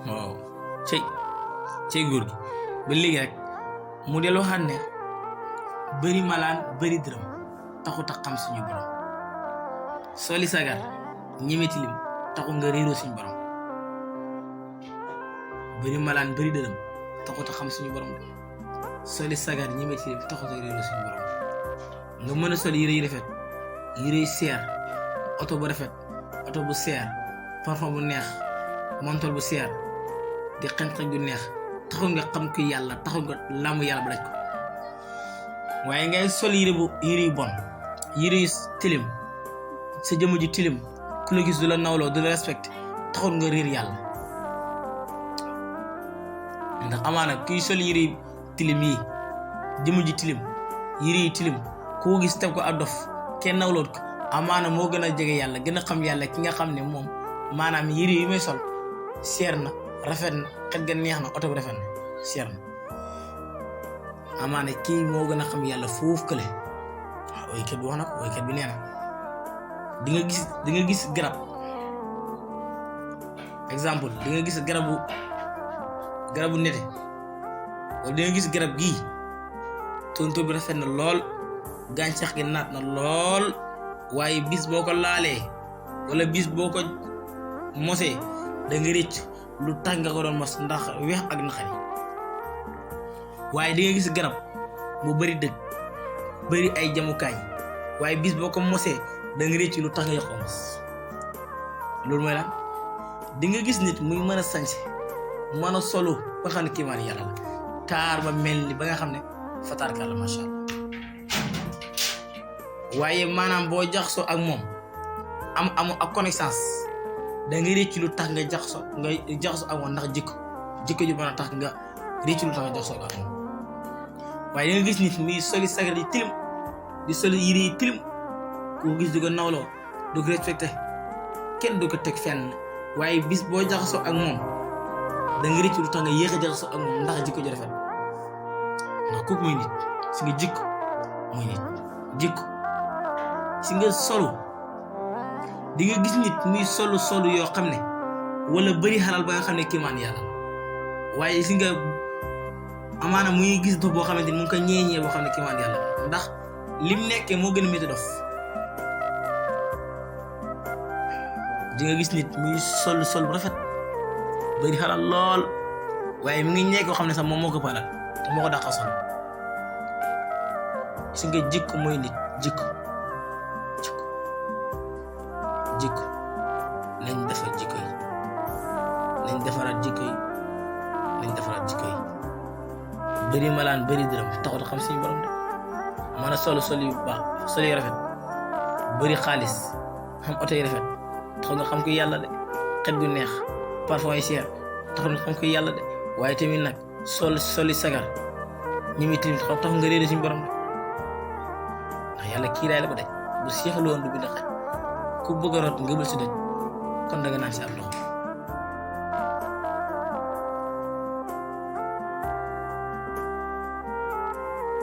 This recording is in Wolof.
waaw cey góor gi ba léegi rek mu del waxaat ne bëri malaan bëri dërëm taxut a xam suñu borom soli sagar ñeme tilim taxul nga réeroo suñu borom bëri malaan bëri dërëm taxut a xam suñu borom de soli sagar ñeme tilim taxut a réeroo suñu borom nga mën a sol yére yu rafet yére yu seer oto bu rafet oto bu seer parfum bu neex montol bu seer di xeñ-xeñ bu neex taxul nga xam ko yàlla taxul nga làmb yàlla ba daj ko waaye ngay sol yére yu bon yére yu tilim sa jëmm ji tilim ku la gis du la nawloo du la respecté taxul nga réer yàlla ndax amaana kuy sol yére tilim yi jëmm ji tilim yére yi tilim ku gis teg ko ab dof kenn nawloot ko amaana moo gën a jege yàlla gën a xam yàlla ki nga xam ne moom maanaam yére yi may sol seer na rafet na xet ga neex na oto bi rafet na seer na amaana kii moo gën a xam yàlla foofu kële waaw woykat bi wax na ko woykat bi nee na di nga gis garab exemple di nga gis garabu nete wala di nga gis garab gii tontóor bi rafet na lool gàncax gi naat na lool waaye bis boo ko laalee wala bis boo ko mosee da nga rëcc lu tax nga ko doon mos ndax weex ak naxari waaye di nga gis garab mu bari dëgg bari ay jamukaay waaye bis boo ko mosee da nga rëcc lu tax nga ko mos loolu mooy lan di nga gis nit muy mën a sañse mën a solu ba xam ne kiimaan yàlla la taar ba mel ni ba nga xam ne fataarkal la macha allah waaye maanaam boo jaxasoo ak moom amu ak connaissance da nga réccu lu tax nga jaxasoo ak moom ndax jikko ju mën a tax nga réccu lu tax nga jaxasoo ak moom waaye da nga gis nit muy soli sagar yi tilim di soli yére yi tilim ku gis du ko nawloo du ko respecté kenn du ko teg fenn waaye bis boo jaxasoo ak moom da nga réccu lu tax nga yéex a jaxasoo ak moom ndax jikko ju rafet ndax kooku mooy nit si nga jikko mooy nit jikko si nga solu di nga gis nit muy solu yoo xam ne wala bëri xalal ba nga xam ne kiimaan yàlla waaye si nga amaana muy gis dof boo xamante ni mu ngi ko ñeeñee boo xam ne kiimaan yàlla ndax lim nekkee moo gën a métti dof di nga gis nit muy sol bu rafet bëri xalal lool waaye mu ngi ñeek koo xam ne sax moom moo ko palal te moo ko dàqa sol si nga jikko mooy nit jikko nañ defar jikko yi nañ defaraat jikko yi bëri malaan bëri dërëm taxut xam suñu borom de mën a sol yu baax sol yu rafet bëri xaalis xam oto yi rafet taxut nga xam ko yàlla de xet gu neex parfum yi cher taxut nga xam ko yàlla de waaye tamit nag soli sagar ñi muy tilim taxut nga réere suñu borom de ndax yàlla kiiraay la ko daj bu seexlu woon du bind xaj ku bëgg a root nga bël si doj kon danga naan si ab ndox